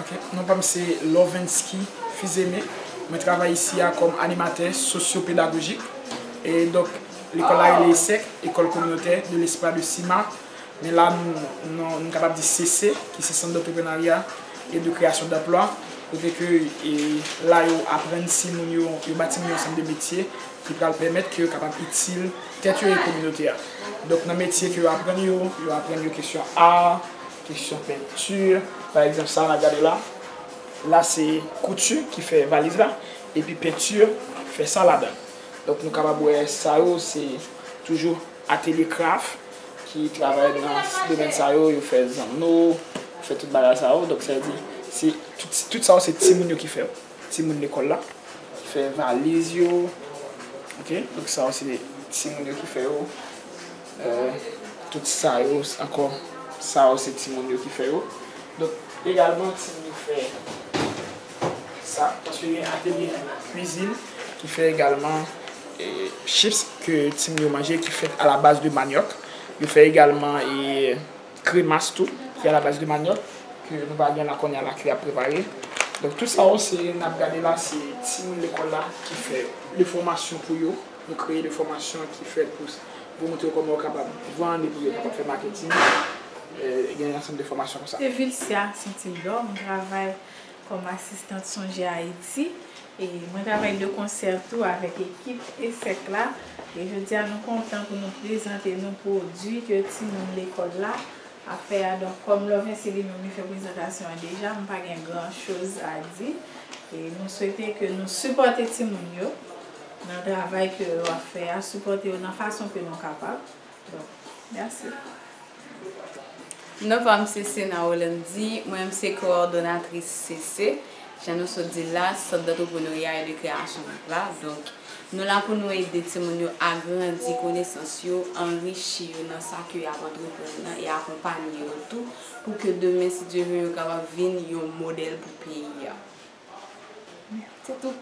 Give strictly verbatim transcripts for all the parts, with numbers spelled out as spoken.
Ok, non pa m se Lovensky Fizeme. Mwen travay isi a kòm animatè sosyopedagojik. E donk, lekòl la rele ESSEC, École Communautaire de l'Espoir de Sima. Men la, nou, nou, nou kapab di CC, ki se Sant d'Entrepreneuriat et de Création d'Emploi, kote ke, e, la yo aprann timoun yo, yo ba timoun yo ansanm de metye ki pral pèmèt ke yo kapab itil tèt yo e kominote a. Donk, nan metye ke yo aprann yo, yo aprann yo kesyon ar, kesyon penti. Pa egzanp, sa n ap gade la, la se kouti ki fè valiz la, epi penti fè sa ladan. Donk, nou kapab wè sa yo, se toujou atelye craft ki travay nan domèn sa yo, yo fè zanno, yo fè tout bagay sa yo. Donk, sa vle di, se tout, tout sa yo, se timoun yo ki fè yo. Timoun lekòl la, ki fè valiz yo. Ok? Donk, sa yo, se timoun yo ki fè yo. Euh, tout sa yo, ankò, sa yo, se timoun yo ki fè yo. Donk, egalman, timoun yo fè sa, paske gen atelye kwizin ki fè egalman, e, chips ke timoun yo manje, ki fèt a la baz de manyòk. Yo fè egalman, e, kremas tou, ki a la baz de manyòk, ke nou va gen la kounye a la ke y ap prepare. Donk, tout sa yo, se, n ap gade la, se timoun lekòl la ki fè yo. De fòmasyon pou yo, nou kreye de fòmasyon ki fèt pou, pou montre yo kòman yo kapab vann, epi yo kapab fè maketing. E, gen yon ansanm de fòmasyon konsa. Se Vilcia Saint-Igor, mwen travay kòm asistant Sonje Ayiti. E mwen travay de konsè tou avèk ekip ESSEC la. E jodi a, nou kontan pou nou prezante nou pwodui ke timoun lekòl la ap fè a. Donk, kòm Lovensky li menm li fè prezantasyon an deja, m pa gen gran choz a di. E nou swete ke nou sipòte timoun yo nan travay ke yo ap fè a, sipòte yo nan fason ke nou kapab. Donk, mèsi. Non pa m se Sena Rolandy, mwen menm se kowòdonatris CC, jan nou sot di l la, Sant d'Entrepreneuriat et de Création d'Emploi. Donk, nou la pou nou ede timoun yo agrandi konesans yo, anrichi yo nan sa ke y ap antreprann nan e akonpanye yo tou pou ke demen, si Dye vle, yo kapab vin yon modèl pou peyi a. Se tou.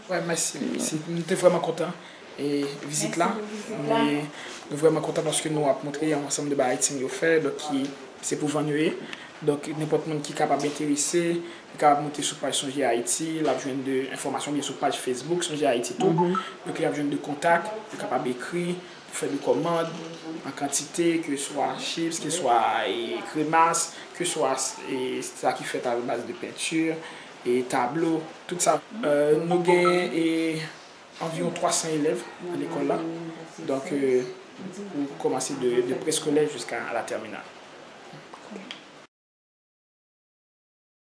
Wè, mèsi. Si, nou te vrèman kontan e vizit la. Mèsi pou vizit la. E nou vrèman kontan paske nou ap montre yon ansanm de bagay timoun yo fè, donk ki se pou vann yo ye. Donk, nenpòt moun ki kapab enterese, li kapab monte sou paj Sonje Ayiti, l ap jwenn de enfòmasyon, oubyen sou paj Facebook Sonje Ayiti tou. Donk, li ap jwenn de kontak, li kapab ekri, pou fè de kòmand an kantite, ke swa chips, ke swa, e, kremas, ke swa, e, sa ki fèt a baz de penti, e, tablo, tout sa. Euh, nou gen, e, anviwon twa san elèv nan lekòl la. Donk, euh, pou kòmanse de, de preskolè jiska la tèminal.